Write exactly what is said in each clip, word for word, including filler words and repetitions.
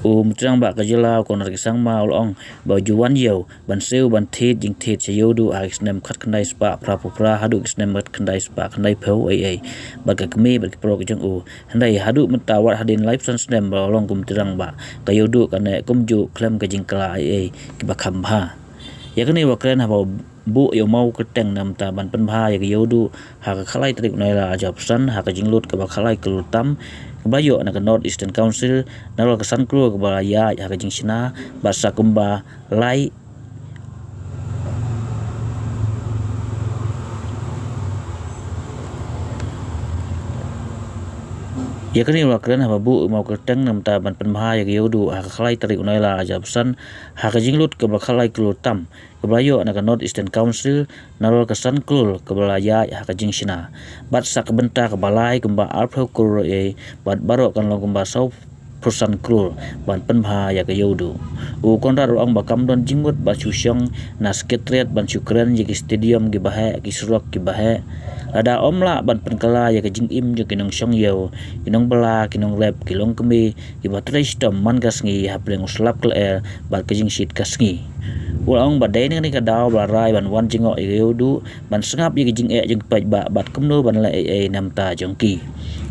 U Myntri Rangbah ka jylla u Conrad K Sangma u la ong ba u ju wan ïew ban siew ban thied jingthied sha Ïewduh ha ki snem khatkhyndai spah phraphew phra haduh ki snem khatkhyndai spah khyndaiphew ei ei bad ka kmie bad ki paralok jong u. Hynrei haduh mynta wat hadien laiphew san snem ba u la long kum u Myntri Rangbah, ka Ïewduh ka neh kumjuh khlem ka jingkylla ei ei kiba kham bha. Ïa kane u la kren haba u buh ïa u maw kyrteng na bynta ban pynbha ïa ka Ïewduh ha ka khatlai tarik u Nailar arhajar arphew san ha ka jinglut kaba khatlai klur tam kaba la ïoh na ka North Eastern Council, nalor ka san klur kaba la ïaid ha ka jingshna bad sa kumba lai. Ïa kane u la kren haba buh ïa u maw kyrteng na bynta ban pynbha ïa ka Ïewduh ha ka khatlai tarik u Nailar arhajar arphew san ha ka jinglut kaba khatlai klur tam kaba la ïoh na ka North Eastern Council, nalor ka san klur kaba la ïaid ha ka jingshna bad sa ka bynta kaba lai kumba arphew klur ei, bad baroh kan long kumba sawphew san klur ban pynbha ïa ka Ïewduh. U Conrad u la ong ba kam don jingmut ban shu shong na Secretariat ban shu kren ïa ki stadium kiba heh, ki surok kiba heh, lada ym lah ban pynkylla ïa ka jingim jong ki nongshong ïew, ki nongbylla, ki nongrep, ki longkmie kiba trei shitom man ka sngi hapdeng u slap ka lyer bad ka jingshit ka sngi. U la ong ba dei na kane ka daw ba la rai ban wan jngoh ïa ka Ïewduh ban sngap ïa ka jingeh jong ki paidbah bad kumno ban leh ei ei na bynta jong ki.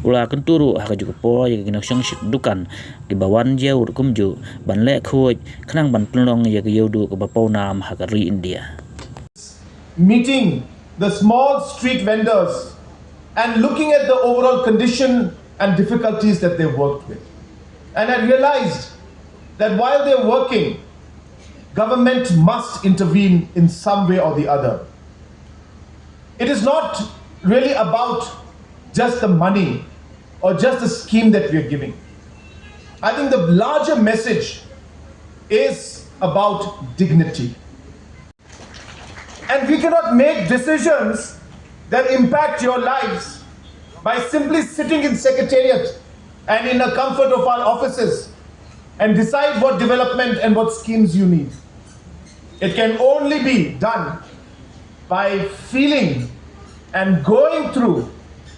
U la kyntu ruh ha kajuh ka por ïa ki nongshong dukan kiba wan ïew ruh kumjuh ban leh khuid khnang ban pynlong ïa ka Ïewduh kaba pawnam ha ka ri India. Meeting the small street vendors and looking at the overall condition and difficulties that they worked with. And I realized that while they're working, government must intervene in some way or the other. It is not really about just the money or just the scheme that we are giving. I think the larger message is about dignity. And we cannot make decisions that impact your lives by simply sitting in secretariat and in the comfort of our offices and decide what development and what schemes you need. It can only be done by feeling and going through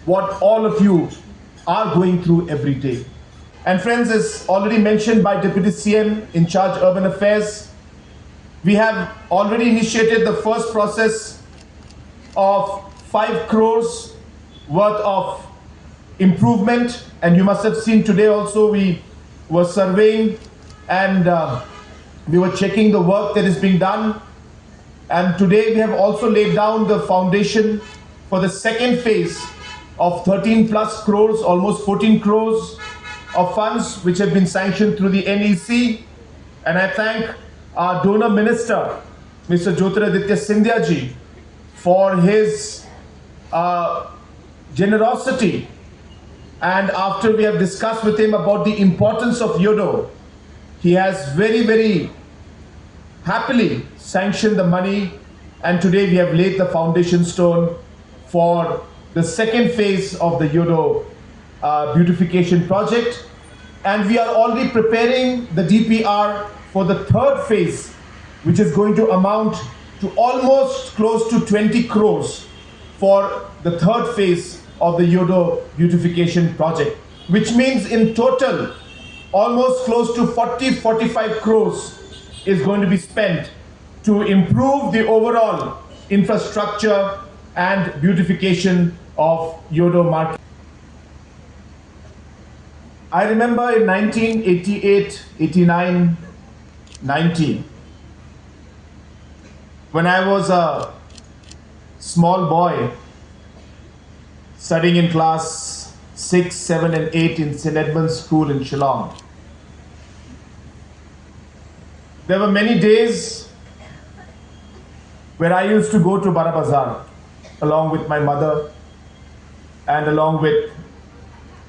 what all of you are going through every day. And friends, as already mentioned by Deputy C M in charge urban affairs, we have already initiated the first process of five crores worth of improvement. And you must have seen today also we were surveying and, uh, we were checking the work that is being done. And today we have also laid down the foundation for the second phase of thirteen plus crores, almost fourteen crores of funds which have been sanctioned through the N E C. And I thank our donor minister, Mister Jyotiraditya Scindia ji, for his, uh, generosity. And after we have discussed with him about the importance of Yodo, he has very, very happily sanctioned the money, and today we have laid the foundation stone for the second phase of the Yodo, uh, beautification project. And we are already preparing the D P R for the third phase, which is going to amount to almost close to twenty crores for the third phase of the Yodo beautification project, which means in total almost close to forty, forty-five crores is going to be spent to improve the overall infrastructure and beautification of Yodo market. I remember in nineteen eighty-eight, eighty-nine, ninety, when I was a small boy studying in class six, seven, and eight in Saint Edmund's School in Shillong, there were many days where I used to go to Bara Bazar along with my mother and along with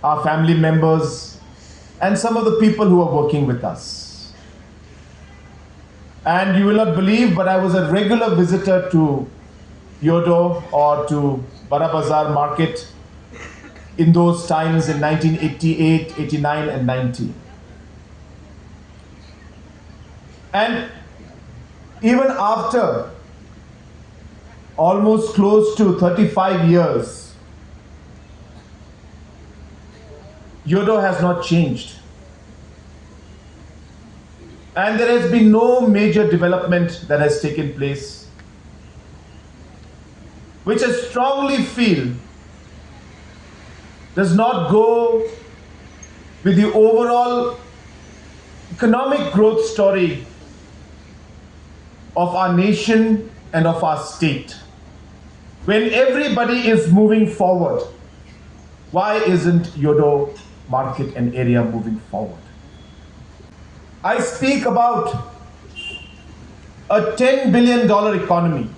our family members and some of the people who are working with us. And you will not believe, but I was a regular visitor to Yodo or to Bara Bazar market in those times in nineteen eighty-eight, eighty-nine, and ninety. And even after almost close to thirty-five years, Yodo has not changed. And there has been no major development that has taken place, which I strongly feel does not go with the overall economic growth story of our nation and of our state. When everybody is moving forward, why isn't Yodo market and area moving forward? I speak about a ten billion dollar economy.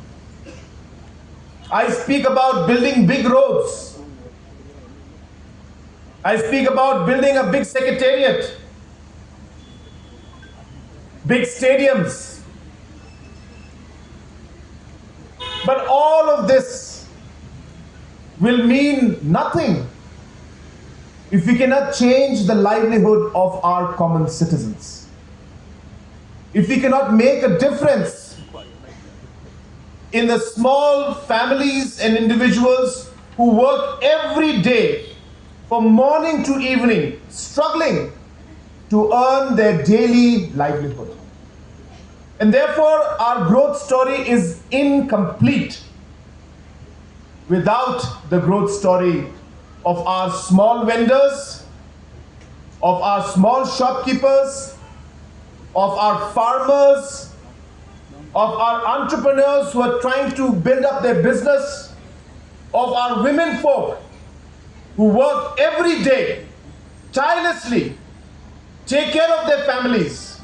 I speak about building big roads. I speak about building a big secretariat, big stadiums. But all of this will mean nothing if we cannot change the livelihood of our common citizens. If we cannot make a difference in the small families and individuals who work every day from morning to evening, struggling to earn their daily livelihood. And therefore, our growth story is incomplete without the growth story of our small vendors, of our small shopkeepers, of our farmers, of our entrepreneurs who are trying to build up their business, of our women folk who work every day tirelessly, take care of their families,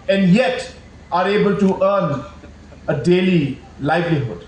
and yet are able to earn a daily livelihood.